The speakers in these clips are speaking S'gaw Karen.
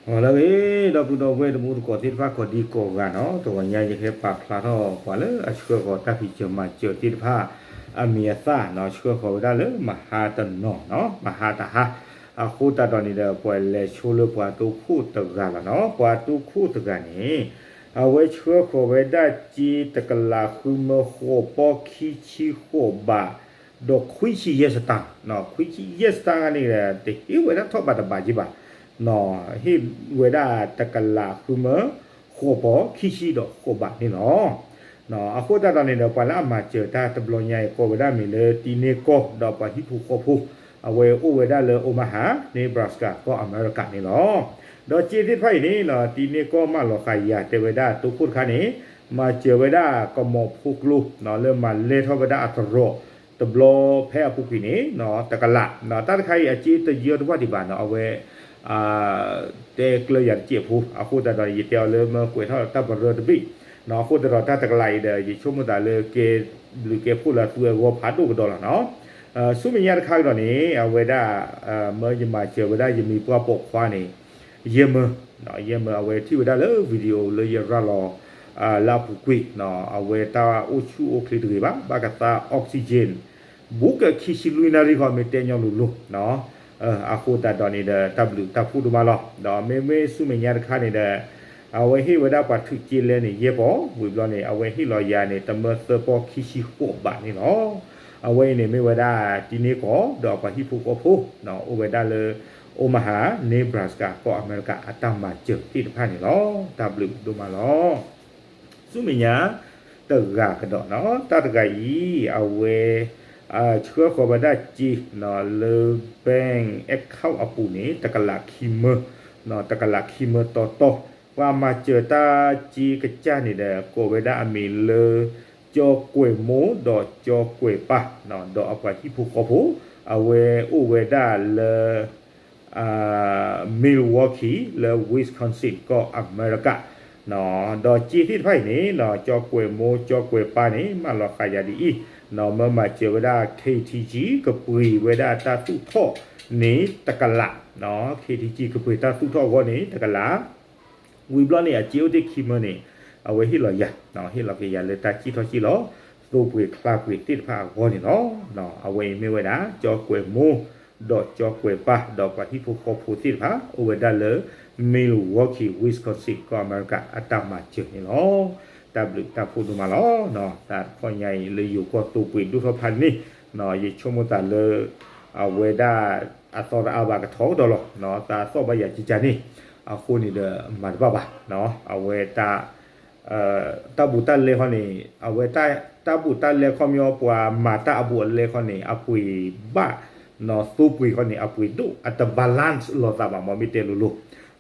ဂီၤလၢအဂ့ၤ ဒီပုၢ်ဒီဝဲၢ်တံၤသကိးသ့ၣ်တဖၣ် ကိးဒံကိးဂၤနီၤ, တဂီၤညါယကဟဲပာ်ဖျါထီၣ်ပှၤလၢအဆှၢဃီၤတၢ်ဖံးစၢၤမၤစၢၤသ့ၣ်တဖၣ် အမံၤအသၣ်နီၤ, ဆှၢဃီၤဝဲဒၣ်လၢမဟါတနီၤနီၤ, မဟါတဟါ, အဃိသတးဒီးန့ၣ်ဒီး ပှၤလဲၤဆိလၢပှၤတိခိၣ်တဂၤလီၤနီၤ, ပှၤတိခိၣ်တဂၤန့ၣ် အဝဲဆှၢဃီၤဝဲဒၣ်စ့တကလးဃုမၢဃိးပီၢ်ခံဆံဃိးဘး ဒီးခွံဆံယဲၢ်စတၢၣ်, ခွံဆံယဲၢ်စတၣ်န့ၣ် တဟ့ၣ်ဝဲဒၣ်ထီၣ်ဘးတဘးက့ဘၣ်, ဟ့ၣ်ဝဲဒၣ်တကလးဃုမၢဃိးပီၢ်ခံဆံဒီးဃိးဘးန့ၣ်လီၤ. အဃိသတးဒီးန့ၣ်ဒီး ပှၤလၢအမၤစၢၤတၢ်တဘျီညါအံၤ ကိးဝဲဒၣ်မ့ၢ်လၢတံၤန့ၢ်ကီၢ် ဒီးပှၤဟံၣ်ဖိဃီဖိ အဝဲအိၣ်ဝဲဒၣ်လၢ Omaha Nebraska ကီၢ်အမဲရကၤန့ၣ်လီၤ. ဒီးစ့သ့ၣ်တဖၣ်အံၤန့ၣ် တံၤန့ၢ်ကီၢ်မၢလီၤဃာ်ယၤ တဲဝဲဒၣ်တိခိၣ်တခါန့ၣ် မၤစၢၤဝဲဒၣ်ကမီၤဖိကျိ လၢမၤလဲၢ်ထီၣ်ဝဲဒၣ်အသရိာ်တဘျီဖဲအပူၤကွံာ်န့ၣ် တကလး, တၢ်တခါအံၤအစ့တယၢတဝၢ်ဒံးဘၣ်နီၤ, အဝဲ တဲကျၢၤယၤတစဲးဖိ အဃိသတးဒီး ယတဲအီၤလၢမၢကွဲးထီၣ်တၢ်ပရၢတဘ့ၣ်, အဃိသတးဒီးတၢ်တကလးအံၤဒီး ယဆိကမိၣ်သးလၢကဲဘျုးကဲဖှိၣ်လၢအသူအဂီၢ်ဖးဒိၣ်ကဒီးလီၤနီၤ. ဆူမဲာ်ညါတခါကဒီးန့ၣ် အဝဲဒၣ် မၢယမၤစၢၤဝဲဒၣ်ယမံၤပှၢ်ပိာ်ခွါန့ၣ် ယဲၢ်မၢ, ယဲၢ်မၢ အဝဲထံၣ်ဝဲဒၣ်လၢ video လၢယရၤလီၤ လၢအပူၤကွံာ်, အဝဲတၢ်အိၣ်ဆူၣ်အိၣ်ချ့တဂ့ၤဘၣ်, ဘၣ်ကသါ oxygen ဘူးကခံဆံလွံၢ်နၣ်ရံၣ်ဃီ မ့ၢ်တဲညီလိၤလိၤ အဃိသတးဒီးန့ၣ်ဒီး တၢ်ဘျုးတၢ်ဖှိၣ်ဒိၣ်မးလီၤ. ဒီးမ့မ့ၢ်ဆူမဲာ်ညါတခါန့ၣ်ဒီး အဝဲဟ့ၣ်ဝဲဒၣ်ပှၤထုးက့လဲန့ၣ် ယဲၢ်ပီၢ်, ဝံၤဘျီန့ၣ် အဝဲဟ့ၣ်လီၤယၤန့ၣ် တမၢသၢပီၢ်ခံဆံဃိးဘးန့ၣ်လီၤ. အဝဲအံၤန့ၣ်မ့ၢ်ဝဲဒၣ် တံၤန့ၢ်ကီၢ် ဒီးပှၤဟံၣ်ဖိဃီဖိ အိၣ်ဝဲဒၣ်လၢ Omaha Nebraska ကီၢ်အမဲရကၤ အတၢ်မၤစၢၤသ့ၣ်တဖၣ်န့ၣ်လီၤ. တၢ်ဘျုးဒိၣ်မးလီၤ. ဆူမဲာ်ညါ တဂၤကဒီးနီၤ, တၢ်တဂၤအံၤ အဝဲ ဆှၢဃီၤဝဲဒၣ်စ့ လၢ bank account အပူၤန့ၣ် တကလးခံမၢ, တကလးခံမၢတီတီ, ပှၤမၤစၢၤတၢ်စ့ကစၢ်န့ၣ်ဒီး ကိးဝဲဒၣ်အမံၤလၢ ကၠီကွဲၤမိၢ် ဒီးကၠီကွဲၤပၢ် ဒီးအပှၤဟံၣ်ဖိဃီဖိ, အဝဲအိၣ်ဝဲဒၣ်လၢ Milwaukee လၢ Wisconsin ကီၢ်အမဲရကၤ, ဒီးစ့သ့ၣ်တဖၣ်အံၤန့ၣ် ကၠီကွဲၤမိၢ် ကၠီကွဲၤပၢ်န့ၣ် မၢလီၤဃာ်ယၤဒ်အံၤ, မၢမၤစၢၤဝဲဒၣ် K T G ကပှ့ၤဝဲဒၣ်တၢ်သူၣ်ထီၣ်န့ၣ်တကလး, K T G ကပှ့ၤတၢ်သူၣ်ထီၣ်အဂီၢ်န့ၣ်တကလး, ဝံၤဘျီန့ၣ် အစ့အိၣ်တ့ၢ်ခံမၢန့ၣ် အဝဲဟ့ၣ်လီၤယၤ, ဟ့ၣ်လီၤက့ၤယၤလၢတၢ်စံၣ်ထီၣ်စံၣ်လီၤ သိပှ့ၤချါပှ့ၤသ့ၣ်တဖၣ်အဂီၢ်န့ၣ်လီၤ. အဝဲအံၤမ့ၢ်ဝဲဒၣ် ကၠီကွဲၤမိၢ် ဒီးကၠီကွဲၤပၢ် ဒီးပှၤဟံၣ်ဖိဃီဖိသ့ၣ်တဖၣ် အိၣ်ဝဲဒၣ်လၢ Milwaukee Wisconsin ကီၢ်အမဲရကၤ အတၢ်မၤစၢၤန့ၣ်လီၤ. တၢ်ဘျုးတၢ်ဖှိၣ်ဒိၣ်မးလီၤ. တၢ်တခီညါအံၤလၢယိၤကီၢ်သိပှ့ၤဒိၣ်ထီၣ်ဖးန့ၣ်, ယဆိကမိၣ်သးလၢ အဝဲဒၣ် အသီတအါဘၣ်ကထီကဒီးလီၤ, သးသီၣ်ဘၣ်ယၤကကန့ၣ်, အဃိန့ၣ်ဒီးမၤတဘၣ်ဘၣ်, အဝဲတၢ် တၢ်ဘူးတၢ်လဲခီန့ၣ် အဝဲတၢ်ဘူးတၢ်လဲခီမ့ၢ် ပှၤမၤတၢ်အဘူးအလဲခီန့ၣ် အပှ့ၤဘၣ်, သိပှ့ၤခီန့ၣ် အပှ့ၤဒိၣ် အတ balance လိာ်သးဘၣ် မ့မ့ၢ်တဲလိၤလိၤ,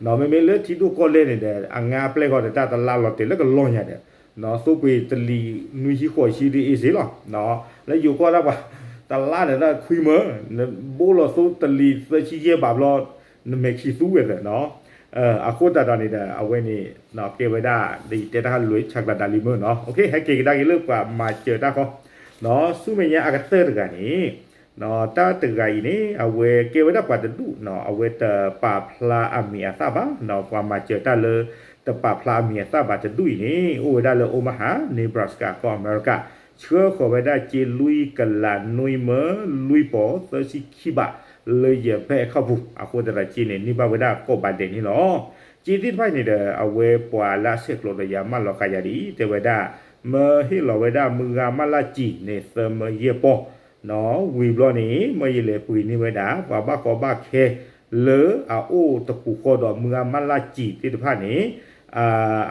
မ့မ့ၢ်လၢထံဒိၣ်ကီၢ်လဲၢ်န့ၣ်ဒီး အငါအပျဲၢ်ဃီဒီး တၢ်တလါလီၤတဲာ်လၢကလီၢ်ညါဒီး သိပှ့ၤတလံၤနွံဆံဃိးဆံဒ်အ့ၣ်စ့လီၤ, လၢယိၤကီၢ်ဒၣ်ပှၤ တလါဒီးတၢ်ခွံမၢ, ဘိလီၤသိတလံၤသၢဆံယဲၢ်ဘးဘျီ နမဲာ်ခံသူဝဲသၢနီၤ, အဃိသတးဒီးန့ၣ်ဒီး အဝဲန့ၣ် ကဲဝဲဒၣ် ဒီးယတဲတၢ်လွဲၢ်ဆးကျးဒၣ်လံမၢနီၤ, ဟဲက့ၤကဒါက့ၤလၢပှၤမၤစၢၤတၢ်ဃီ, ဆူမဲာ်ညါအကတၢၢ်တဂၤန့ၣ် တၢ်တဂၤအံၤန့ၣ် အဝဲကဲဝဲဒၣ်ပှၤတဒူၣ်နီၤ, အဝဲတပာ်ဖျါအမံၤအသၣ်ဘၣ်, ပှၤမၤစၢၤတၢ်လၢ တပာ်ဖျါအမံၤအသၣ်ဘၣ်တဒူၣ်အံၤန့ၣ် အိၣ်ဝဲဒၣ်လၢ Omaha Nebraska ကီၢ်အမဲရကၤ, ဆှၢဃီၤဝဲဒၣ်စ့လွံၢ်ကလးနွံမၢလွံၢ်ပီၢ်သၢဆံခံဘး လၢယ bank account ပူၤ, အဃိသတးဒီးစ့န့ၣ် န့ၢ်ဘၣ်ဝဲဒၣ်ကိးဘးဒဲးန့ၣ်လီၤ. စ့သ့ၣ်တဖၣ်အံၤန့ၣ်ဒီး အဝဲပှၤလၢအဆဲးကျိးဒီးယၤမၢလီၤဃာ်ယၤဒ်အံၤ တဲဝဲဒၣ် မၢဟ့ၣ်လီၤဝဲဒၣ်မုၢ်ဂၤမၢ်လၢ်စံာ်န့ၣ် သၢမၢယဲၢ်ပီၢ်, ဝံၤဘျီန့ၣ် မၢယလဲၤပှ့ၤန့ၢ်ဝဲဒၣ် ပှၤဘၣ်ကီဘၣ်ခဲ လၢအအိၣ်တပူၤဃီဒီးမုၢ်ဂၤမၢ်လၢ်စံာ်သ့ၣ်တဖၣ်န့ၣ်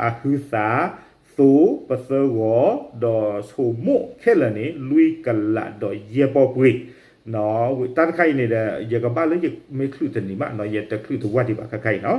အဟုသး သိ ပသၢဂီၤ ဒီးဆိမိၣ်ခဲလၢာ်န့ၣ် လွံၢ်ကလးဒီးယဲၢ်ပီၢ်ပှ့ၤ, တၢ်တခါအံၤန့ၣ်ဒီး ယကဘၣ်လၢယမ့ၢ်ချုးတနံၤဘၣ်နီၤ, ယတချုးတဝၢ်ဒံးဘၣ်ခါခါအံၤ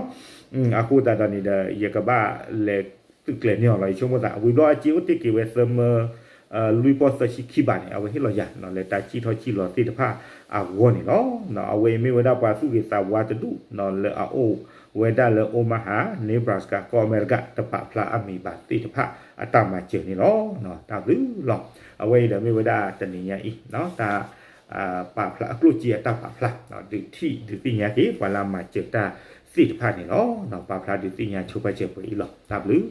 နီၤ, အဃိသတးဒီးန့ၣ်ဒီး ယကဘၣ်လဲၤသုးကျဲၤန့ၢ်အီၤလီၤ. ယဆိကမိၣ်သး ဝံၤဘျီအစ့အိၣ်တ့ၢ်က့ၤဝဲသၢမၢ လွံၢ်ပီၢ်သၢဆံခံဘးန့ၣ် အဝဲဟ့ၣ်လီၤယၤ လၢတၢ်စံၣ်ထီၣ်စံၣ်လီၤသ့ၣ်တဖၣ်အဂီၢ်န့ၣ်လီၤ. အဝဲအံၤမ့ၢ်ဝဲဒၣ်ပှၤသူၣ်ဂ့ၤသးဝါတဒူၣ် လၢအအိၣ်ဝဲဒၣ်လၢ Omaha Nebraska ကီၢ်အမဲရကၤ တပာ်ဖျါအမံၤဘၣ်သ့ၣ်တဖၣ် အတၢ်မၤစၢၤန့ၣ်လီၤ. တၢ်ဘျုးလီၤ. အဝဲအံၤဒီးမ့ၢ်ဝဲဒၣ်တနံၤညါအံၤ တၢ် ပာ်ဖျါအကျိၣ်စ့အတၢ်ပာ်ဖျါ ဒုးထံၣ်ဒုးသ့ၣ်ညါက့ၤ ပှၤလၢအမၤစၢၤတၢ် သ့ၣ်တဖၣ်န့ၣ်လီၤ. ပာ်ဖျါဒုးသ့ၣ်ညါဆိပာ်စၢၤပှဲၤအံၤလီၤ. တၢ်ဘျုး